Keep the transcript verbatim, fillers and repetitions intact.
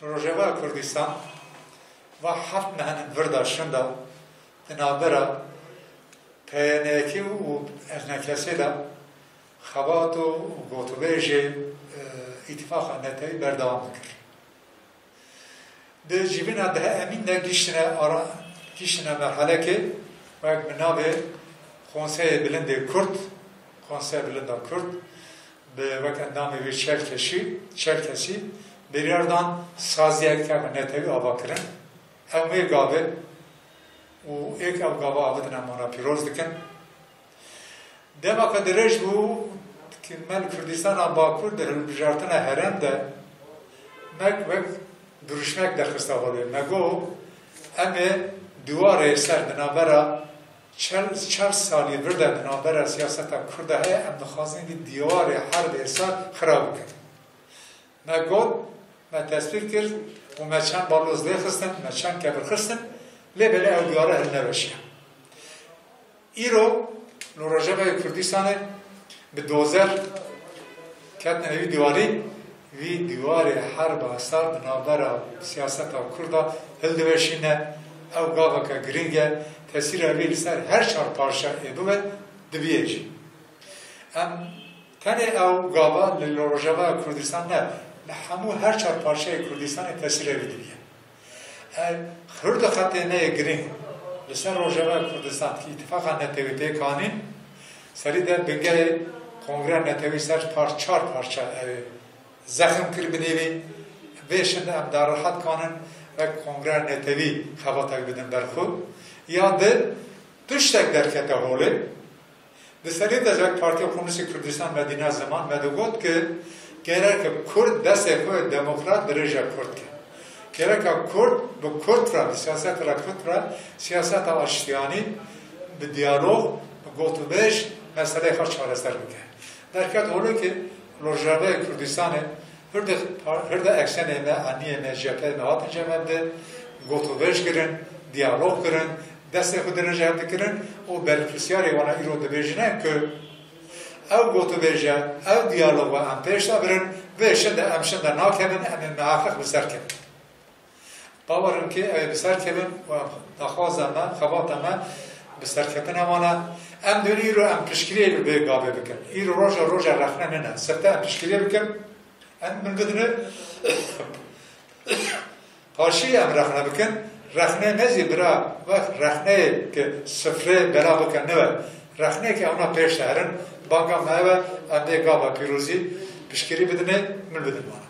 Rojava Kurdistan va heft mehin vir de şinda di navbera P Y N K û H N K S de xebat û gotûbêjê, e, îtifaqa netewî berdewam dikir. Di civîna dehê Emîn de giştine ara, giştine merhelekê wek bi navê Konseyê Bilindê Kurd, Konsey Bilinda Kurd, bi wek endamê wê çel keşî, çel kesî biryar dan saziyeke netewî ava kirin. Ew wê gavê û êk ew gava avidin em wana pîroz dikin. Dema ke dirêj bû, ke me li Kurdistana Bakur di hilbijartina herêm de me wek duruşmek derxista holê. Me got, em ê dîwarê ser di navbera çel, çar salî vir de di navbera siyaseta Kurda heye, em dixwazin vî dîwarê herbê ser xira bikin. Me got, me tespît kir û me çend baloz lê xistin, me çend kevir xistin, lê belê ew dîwara hilneweşiya. Îro li Rojavayê Kurdistanê bi dozer ketine vî dîwarî, vî dîwarê herba sar di navbera siyaseta Kurda hildiweşîne, ew gaveke girîng e, tesîra wî li ser her çar parça ê bibe, dibiye jî. Em tenê ew gava li Rojava Kurdistan ne, li hemû her çar parçeyê Kurdistanê tesîrê wî dibiye. Ev hûrdu xetê me yê girîng li ser Rojava Kurdistan ki Îtifaqa Netewî pêk anîn, serî de bingehê Kongreya Netewî ser par-, çar parça ew ê zexm kir binêvî, vê şinde em da rehet kanin wek Kongreya Netewî xebatek bidin ber xwe. Ya di tiştek derkete holê, Di serî de ji Partiya Komunîstê Kurdistan me dîna ziman me digot ki gereke Kurd destê xwe demokrat dirêje Kurd ke. Gereke Kurd bi Kurd re, bi siyaseta Kurd re, siyaseta aştiyanî, bi diyalog, bi gotûbêj meseleyê xwe çareser bike. Derket holê ki li Rojavayê Kurdistanê Hûrdu, hûrdu eksenê me, aniyê me, cepheyê me hatin cem hev de, gotûbêj kirin, diyalog kirin, destê xwe dirêj hev dikirin û berpirsiyarê wana îro dibêjine ku ew gotûbêje, ew diyaloga em pêş de birin, vê şinde em şinde nakevin, em ê miheqeq bi ser kevin. Bawer in kê ew ê bi ser kevin û em daxwaza me, xebata me bi serketina wan e. Em dibin îro em piştgiriyê li vê gavê bikin. Îro roja, roja rexne nine. Sifte em piştgiriyê bikin. Em min bidine. Paşî em rexne bikin. Rexneyê me zî bira, wext rexneyê ke sifrê bela bikin nibe. Rexneyê ke ewna pêş de herin, banga me ew e, em vê gava pîrozî piştgirî bidinê, min bidin wana.